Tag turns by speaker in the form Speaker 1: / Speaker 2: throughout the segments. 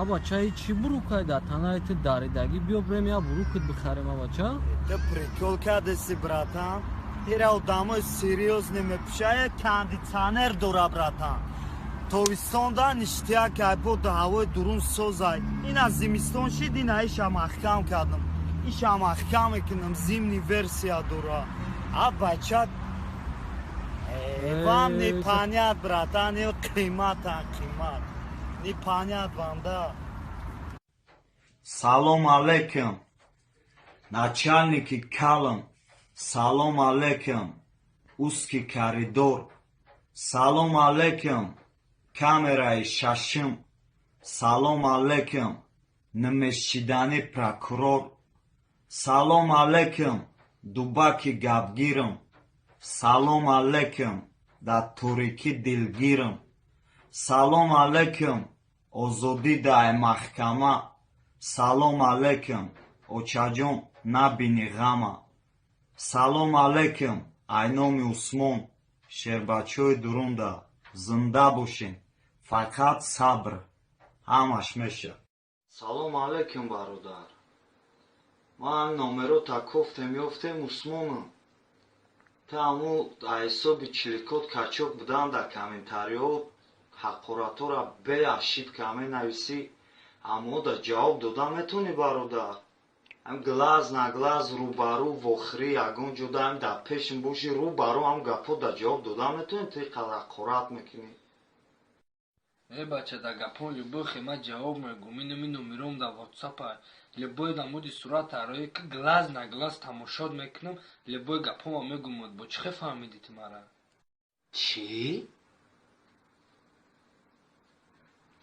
Speaker 1: А бача, и чӣ бурукай дар танаи ту даридагӣ? Биё бирем, я бурукат бихарем, а бача.
Speaker 2: Ты прикол кардеси, братан. Ира одамои серьёзный мепӯшае, кондитсионер дора, братан. Тобистонда ништяк, айбо ҳавои дурун созай. Ина зимистон шид, ина иша маҳкам кардам. Иша маҳкам мекунам, зимний версия дора. А бача, вам не понять, братан, қимата, қимат. Не понять вам, да.
Speaker 3: Салом алейкум, начальники калам. Салом алейкум, узкий коридор. Салом алейкум, камераи шашум. Салом алейкум, намешидани прокурор. Салом алейкум, дубаки гапгирам. Салом алейкум, дар торикӣ дилгирам. Салом алейкум, озодӣ дар маҳкама. Салом алейкум, очаҷон, набини ғама. Салом алейкум, айноми Усмон. Шербачаҳои дурунда зинда бошен. Фақат сабр, ҳамаш мешавад. Салом алейкум, бародар. Ман номерота кофтем, ёфтем, Усмонам. Ту ҳамун ҳисоби чиликот качок будан дар комментариҳо ҳақоратҳоро беошибка менависӣ, аммо да ҷавоб дода метавонӣ, бародар? Ҳам глаз на глаз, рӯбарӯ вохӯрӣ, ягон ҷода ҳам дар пешим бошӣ, рӯбарӯ ҳам гапҳо да ҷавоб дода метавонӣ? Ту иқадар ҳақорат мекунӣ.
Speaker 4: Э, бача, да гапон любой хема ҷавоб мегум. Инами номером да ватсапа, любой намуди сурат арои ки глаз на глаз тамошод мекунам, любой гапома мегумад. Бо чӣ хел фаҳмидӣ ту мара?
Speaker 3: Чӣ?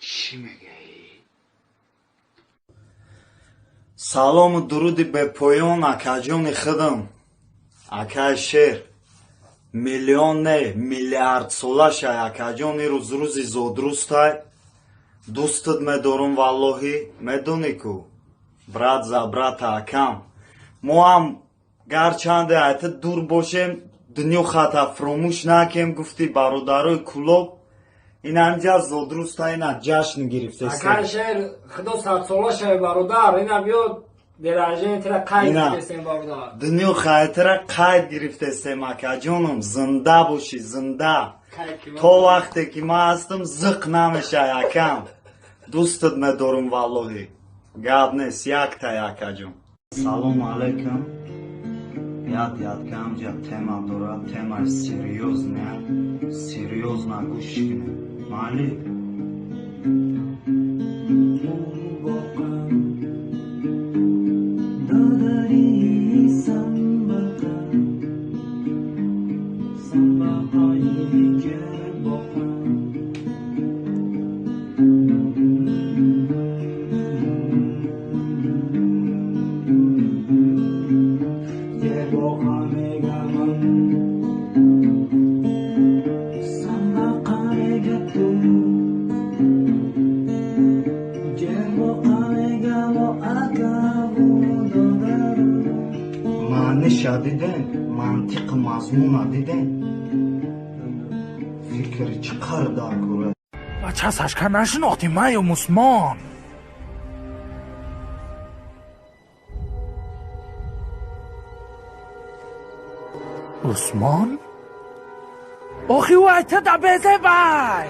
Speaker 3: Чӣ мегаӣ? Салому дуруди бепоён, акаҷони худам, акаи Шер. Миллион не, миллиардсола шай, акаҷон. Ирӯз рӯзи зодрӯзтай. Дӯстат медорум, валлоҳӣ, медонӣ ку, брат за брата, акам. Мо ҳам гарчанде айта дур бошем, дунё хата фуромӯш накем, гуфти бародарои Кулоб. Ин ҳамҷа зодрӯзта, ина ҷашн гирифтест.
Speaker 4: Акаи Шер, худо садсола шавӣ, бародар. Ина биё, день рождения тира қайд гирифтесем, бародар.
Speaker 3: Дунё хайтира қайд гирифтесем, акаҷонум. Зинда бошӣ, зинда. То вақте ки ман ҳастам, зиқ намешай, акам. Дӯстат медорум, валлоҳӣ, гап нест, яктай, акаҷон. Салому алайкум. Яд ядка ҳамҷа тема дорад, темаи серьёзная, серьёзно гӯш кунед, майли. Маъниша дидем, мантиқи мазмуна дидем, фикри чӣ қадр дар кора.
Speaker 5: Бача, Сашка нашинохтӣ ман ё Мусмон? Усмон? Охи, ӯ айта да безебай.